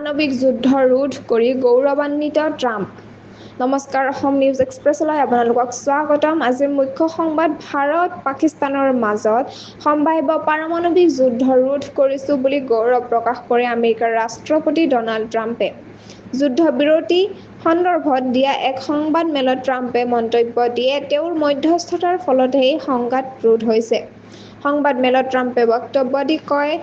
পাৰমাণৱিক যুদ্ধ ৰোধ কৰি গৌৰৱান্বিত ট্ৰাম্প। নমস্কাৰ, অসম নিউজ এক্সপ্ৰেছলৈ আপোনালোকক স্বাগতম। আজিৰ মুখ্য সংবাদ, ভাৰত পাকিস্তানৰ মাজত সম্ভাৱ্য পাৰমাণৱিক যুদ্ধ ৰোধ কৰিছো বুলি গৌৰৱ প্ৰকাশ কৰে আমেৰিকাৰ ৰাষ্ট্ৰপতি ডনাল্ড ট্ৰাম্পে। যুদ্ধবিৰতি সন্দৰ্ভত দিয়া এক সংবাদমেলত ট্ৰাম্পে মন্তব্য দিয়ে, তেওঁৰ মধ্যস্থতাৰ ফলতহে এই সংঘাত ৰোধ হৈছে। সংবাদমেলত ট্ৰাম্পে বক্তব্য দি কয়,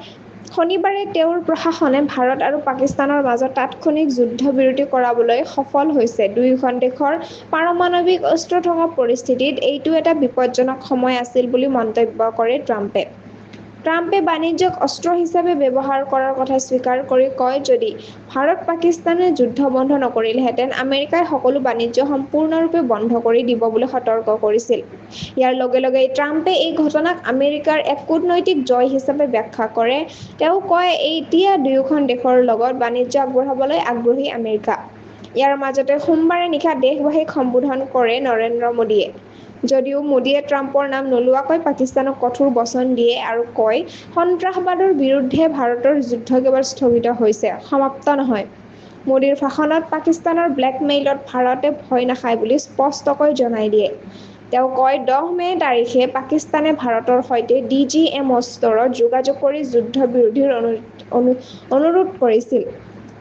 শনিবাৰে তেওঁৰ প্ৰশাসনে ভাৰত আৰু পাকিস্তানৰ মাজত তাৎক্ষণিক যুদ্ধবিৰতি কৰাবলৈ সফল হৈছে। দুয়োখন দেশৰ পাৰমাণৱিক অস্ত্ৰ থকা পৰিস্থিতিত এইটো এটা বিপজ্জনক সময় আছিল বুলি মন্তব্য কৰে ট্ৰাম্পে। ট্ৰাম্পে বাণিজ্যক অস্ত্ৰ হিচাপে ব্যৱহাৰ কৰাৰ কথা স্বীকাৰ কৰি কয়, যদি ভাৰত-পাকিস্তানে যুদ্ধ বন্ধ নকৰিলেহেঁতেন আমেৰিকাই সকলো বাণিজ্য সম্পূৰ্ণৰূপে বন্ধ কৰি দিব বুলি সতৰ্ক কৰিছিল। ইয়াৰ লগে লগেই ট্ৰাম্পে এই ঘটনাক আমেৰিকাৰ এক কূটনৈতিক জয় হিচাপে ব্যাখ্যা কৰে। তেওঁ কয়, এতিয়া দুয়োখন দেশৰ লগত বাণিজ্য আগবঢ়াবলৈ আগ্ৰহী আমেৰিকা। ইয়াৰ মাজতে সোমবাৰে নিশা দেশবাসীক সম্বোধন কৰে নৰেন্দ্ৰ মোদীয়ে। যদিও মোদীয়ে ট্ৰাম্পৰ নাম নোলোৱাকৈ পাকিস্তানক কঠোৰ বচন দিয়ে আৰু কয়, সন্ত্ৰাসবাদৰ বিৰুদ্ধে ভাৰতৰ যুদ্ধ কেৱল স্থগিত হৈছে, সমাপ্ত নহয়। মোদীৰ ভাষণত পাকিস্তানৰ ব্লেকমেইলত ভাৰতে ভয় নাখায় বুলি স্পষ্টকৈ জনাই দিয়ে। তেওঁ কয়, 10 মে' তাৰিখে পাকিস্তানে ভাৰতৰ সৈতে ডি জি এম স্তৰত যোগাযোগ কৰি যুদ্ধবিৰোধীৰ অনুৰোধ কৰিছিল।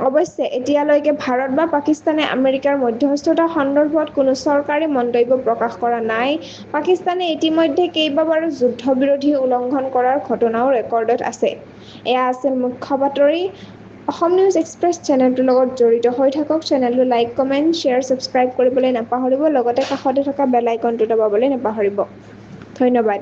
অৱশ্যে এতিয়ালৈকে ভাৰত বা পাকিস্তানে আমেৰিকাৰ মধ্যস্থতা সন্দৰ্ভত কোনো চৰকাৰী মন্তব্য প্ৰকাশ কৰা নাই। পাকিস্তানে ইতিমধ্যে কেইবাবাৰো যুদ্ধবিৰতি উলংঘন কৰাৰ ঘটনাও ৰেকৰ্ডত আছে। এয়া আছিল মুখ্য বাতৰি। অসম নিউজ এক্সপ্ৰেছ চেনেলটোৰ লগত জড়িত হৈ থাকক। চেনেলটো লাইক, কমেণ্ট, শ্বেয়াৰ, ছাবস্ক্ৰাইব কৰিবলৈ নাপাহৰিব। লগতে কাষতে থকা বেল আইকনটো দবাবলৈ নাপাহৰিব। ধন্যবাদ।